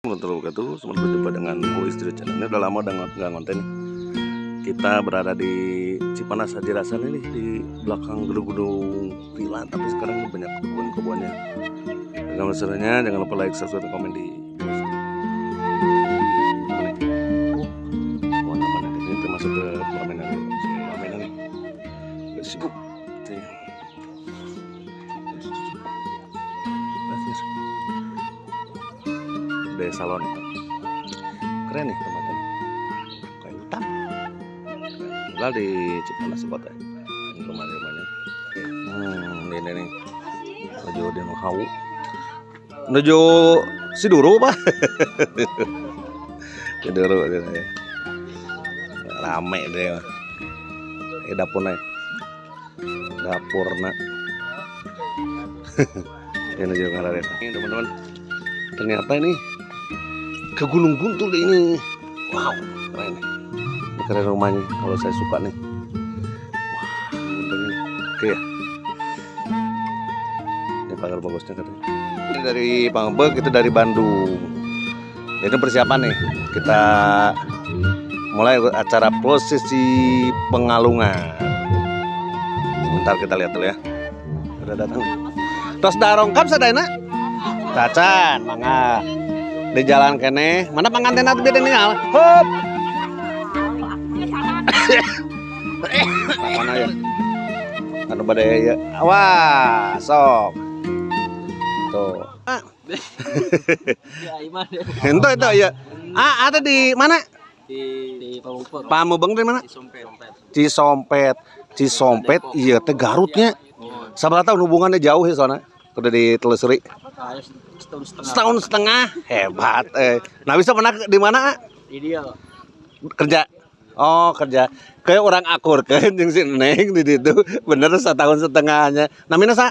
Warahmatullahi wabarakatuh. Selamat berjumpa dengan Boy Studio Channel. Ini udah lama udah nggak ngonten nih. Kita berada di Cipanas Hajirasan ini di belakang gedung-gedung villa, tapi sekarang banyak kebun-kebunnya. Dan sebenarnya jangan lupa like, subscribe, dan komen di Boy Studio. Apa nih? Warna apa nih? Ini termasuk ke pelaminan dulu. Pelaminan nih. Udah sibuk. Nih. Di salon itu keren nih tempatnya, kayak hutan. Tinggal di Cipanas kota ini rumah-rumahnya. Ini nih menuju Dino Hawu, menuju Siduru, Pak. Siduru gitu ya. Rame deh ini dapurnya, dapurna ini menuju ke arah desa ini, teman-teman. Ternyata ini ke Gunung Guntur ini. Wow, keren nih. Ini keren rumahnya, kalau saya suka nih. Wah, untungnya. Oke ya. Ini pagar bagusnya katanya. Ini dari Pangpek, itu dari Bandung. Ini persiapan nih. Kita mulai acara prosesi pengalungan. Sebentar kita lihat dulu ya. Udah datang. Tos darongkap sadayana? Tacan, mangga. Di jalan keneh, mana pengantin atuh beda nih? Hop. Mana ya? Anu bade ya. Wah, sok. Tuh. Ah. Itu ya. Ah, ada di mana? Di Pamubeng. Pamubeng di mana? Cisompet. Cisompet. Cisompet, iya teh Garutnya. Sabaraha tahun hubungannya jauh ya soalnya. Udah ditelusuri. Setahun setengah. Setahun setengah, hebat. Nah, bisa pernah di mana? Ideal. Kerja. Oh, kerja. Kayak orang akur kan jeung si Neng di situ. Bener setahun setengahnya. Namanya sa?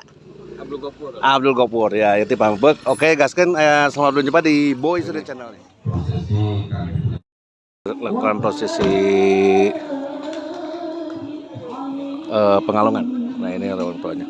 Abdul Gopur. Abdul Gopur ya, itu Pambek. Oke, gaskeun, selamat berjumpa di Boy Studio Channel nih. Lakukan prosesi pengalungan. Nah, ini orang tuanya.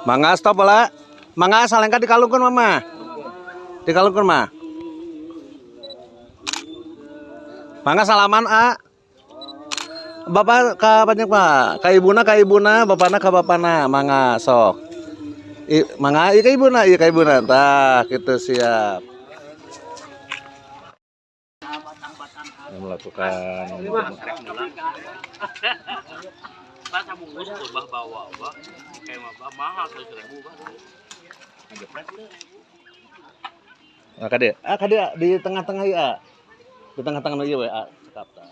Mangga stop lah. Mangga salengka dikalungkeun mama. Dikalungkeun mah. Mangga salaman a. Bapak ka banyak Pak. Ka ibuna, bapana ka bapana. Mangga sok. Mangga ieu ka ibuna, ieu ka ibuna. Tah, kitu siap. Melakukan Pak sabungkus bah bawa bah kayak bah mahal 100.000 bah. Nah, kade. Ah, kade di tengah-tengah ya. Di tengah-tengah ieu we, ah, cekap tah.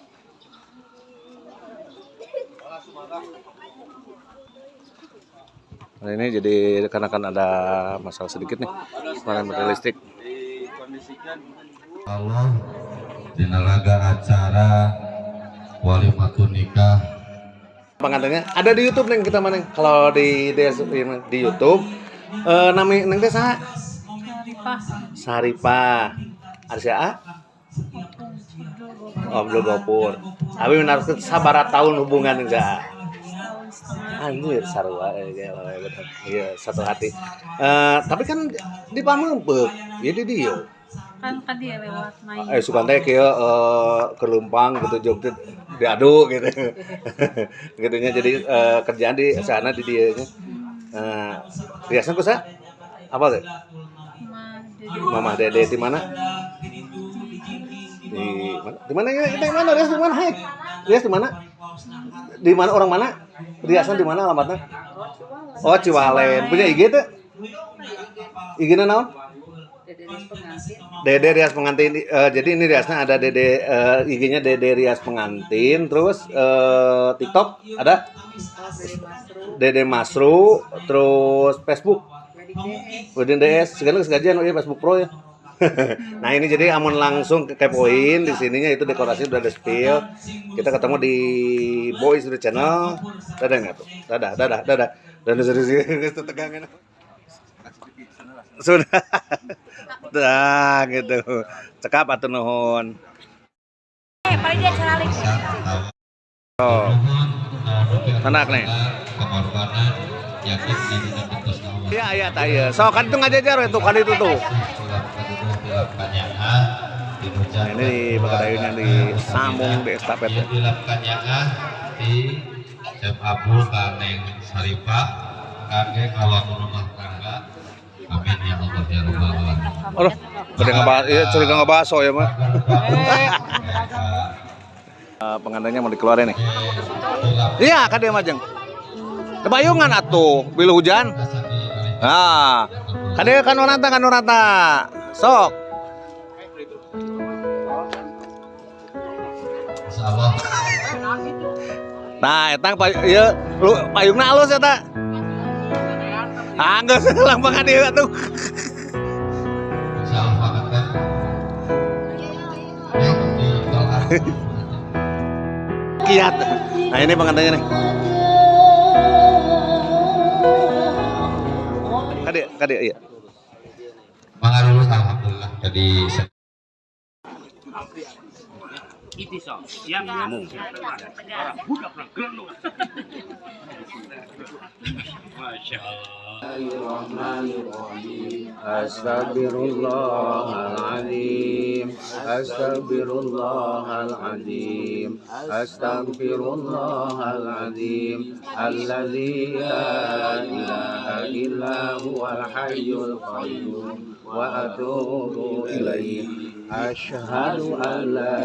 Nah, ini jadi karena kan ada masalah sedikit nih, kemarin listrik. Allah dina raga acara walimatun nikah pengantinnya ada di YouTube neng, kita mana kalau di YouTube nami neng teh saha? Saripah. Saripah. Ada A? Abdul Gopur. Abi menaruh sabaraha tahun hubungan enggak? Anjir sarua iya satu hati. Tapi kan di Pamengpeuk, ya di dieu. Kan dia lewat main. Sukan teh kieu ke Lumpang gitu jog diadu gitu. Gitunya jadi kerjaan di sana di dieu nya. Riasna ku sa? Apa teh? Mama Dede di mana? Di mana? Di mana ya? Di mana? Rias di mana? Hai. Rias di mana? Di mana orang mana? Riasna di mana alamatnya? Oh, Ciwalen. Punya IG teh? IG-na naon? Dede Rias Pengantin. Jadi ini riasnya ada Dede, IG-nya Dede Rias Pengantin, terus TikTok ada Dede Masru, terus Facebook Wedding DS, sekarang segajian oh iya Facebook Pro ya. Nah, ini jadi amun langsung kepoin di sininya itu dekorasi udah ada spill. Kita ketemu di Boy Studio Channel. Dadah nggak tuh? Dadah, dadah, dadah. Dan serius tegangan. Sudah. Tah gitu. Cekap atuh nuhun. Paling dia ceralik. Oh. Sanak nih. Pengorbanan yakin dina bentos Allah. Iya iya tah ieu. Sok kan itu ngajajar itu kan itu tuh. Nah, ini di Bagadayunnya di Sambung di estafet. Ieu dilakukannya di Cep Abul ka Neng Saripah kangge ngawangun rumah tangga. Amin ya Allah ya Rabbal alamin. Aduh, bade ngabahas ieu curiga ngabaso ya mah. Pengantinnya mau dikeluarin nih. Iya, kan dia majeng. Kebayungan atuh, bila hujan. Nah, kan dia kan oranta kan oranta. Sok. Insyaallah. Nah, eta ieu lu payungna alus eta. Ah, geus lampangan ieu atuh. Insyaallah banget kan. Neng di tol. Kiat. Nah, ini pengantinnya nih. Kade, kade iya. Mangga lulus alhamdulillah. Jadi Itu so. Siap nyamung. Orang budak nang gelut. Masya Allah. Astagfirullahaladzim, astagfirullahaladzim, astagfirullahaladzim, alladzi la ilaha illa huwal hayyul qayyum wa atubu ilaih. Asyhadu an la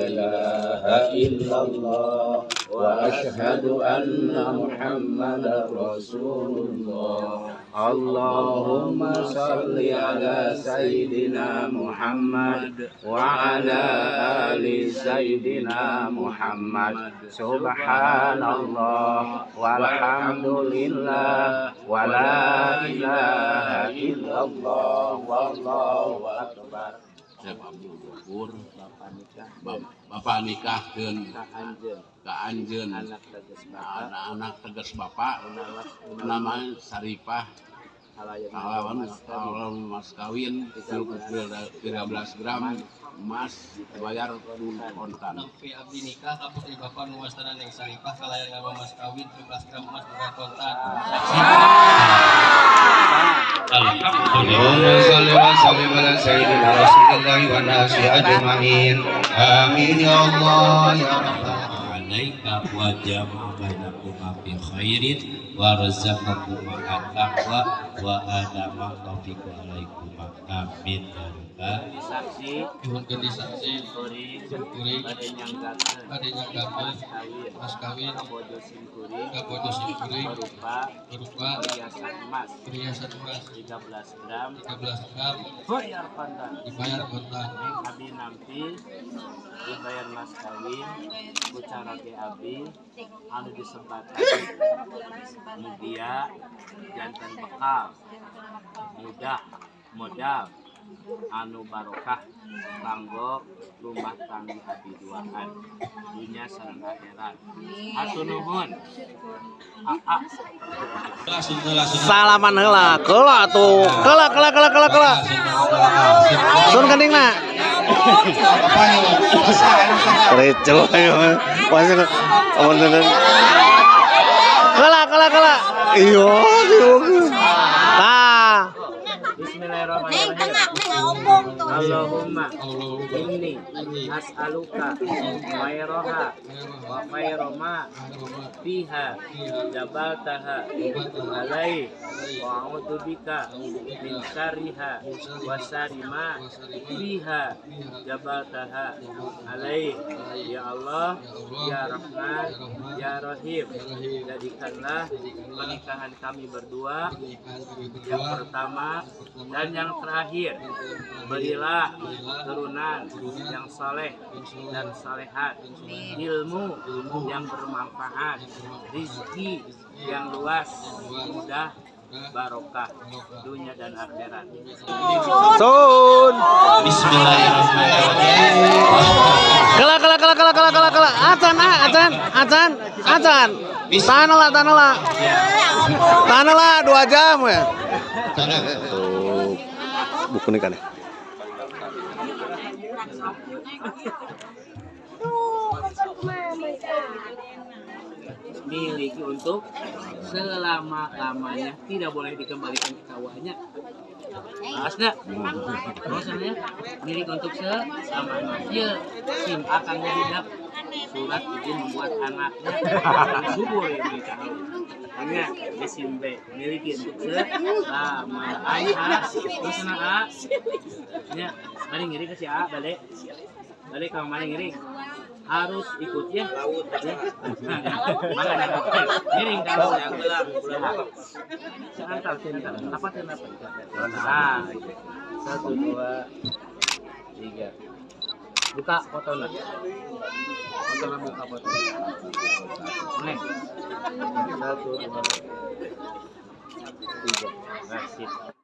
ilaha illallah wa asyhadu anna Muhammadar Rasulullah. Allahumma salli ala Sayyidina Muhammad wa ala ali Sayyidina Muhammad. Subhanallah walhamdulillah wa la ilaha illallah wallahu akbar. Cep Abdul Gofur, bapak nikahkeun ka anjeun anak tegas bapak nama Saripah kalawan mas kawin 13 gram emas dibayar kontan. Nampi abdi nikah ka putri bapak nu wastana Neng Saripah kalayan nganggo mas kawin 13 gram emas dibayar kontan. Allahumma sholli wa sallim ala sayyidina Rasulillah wa nasi ajma'in. Amin ya Allah ya Rabbal alaika wa jama'a bainakuma bi khairin wa razaqakuma at-taqwa wa adama taufiqu alaikuma. Amin ya rabbal Saksi Nyuhunkeun di saksi kuring kuring bade nyanggakeun bade nyanggakeun mas kawin ka bojo sim kuring ka bojo sim kuring berupa berupa perhiasan emas perhiasan emas 13 gram 13 gram bayar kontan. Dibayar kontan. Abi nampi dibayar mas kawin ku cara ge abi anu disebat mugia janten bekal mudah modal anu barokah kanggo rumah tangga abdi duaan dunya sareng akhirat. Hatur nuhun. Aa. Salaman heula. Keula atuh. Keula keula keula keula keula. Sun kandingna. Ricuh ayo. Keula keula keula. Iyo, iyo. Tah. Bismillahirrahmanirrahim. Neng tengah, neng ompong tuh. Allahumma inni as'aluka khairaha wa khaira ma fiha jabaltaha alai wa a'udzubika min syarriha wa syarri ma fiha jabaltaha alai. Ya Allah, ya Rahman, ya Rahim, jadikanlah pernikahan kami berdua yang pertama dan yang terakhir. Berilah turunan yang soleh dan solehat, ilmu yang bermanfaat, rizki yang luas, mudah, barokah dunia dan akhirat. Sun. Bismillahirrahmanirrahim. Kela kela kela kela kela kela kela. Acan ah, acan, acan, acan. Tahan lah, tahan lah. Tahan lah 2 jam ya. Tuh. Buku nikah nih. Miliki untuk selama-lamanya, tidak boleh dikembalikan ke kawahnya. Asna, maksudnya milik untuk selamanya. Ya, SIM akan tidak surat izin membuat anaknya subur ini. Hanya di SIM B miliki untuk selama. A, terus A, ya, mari ngiring ke si A, balik, balik kamu mari ngiring. Harus ikut ya. Mana ngiring kalau yang belang. Seantar, seantar. Apa kenapa? Nah, 1, 2, 3. Buka fotonya. Fotonya buka fotonya. Nih. 1, 2, 3. Nah, sip.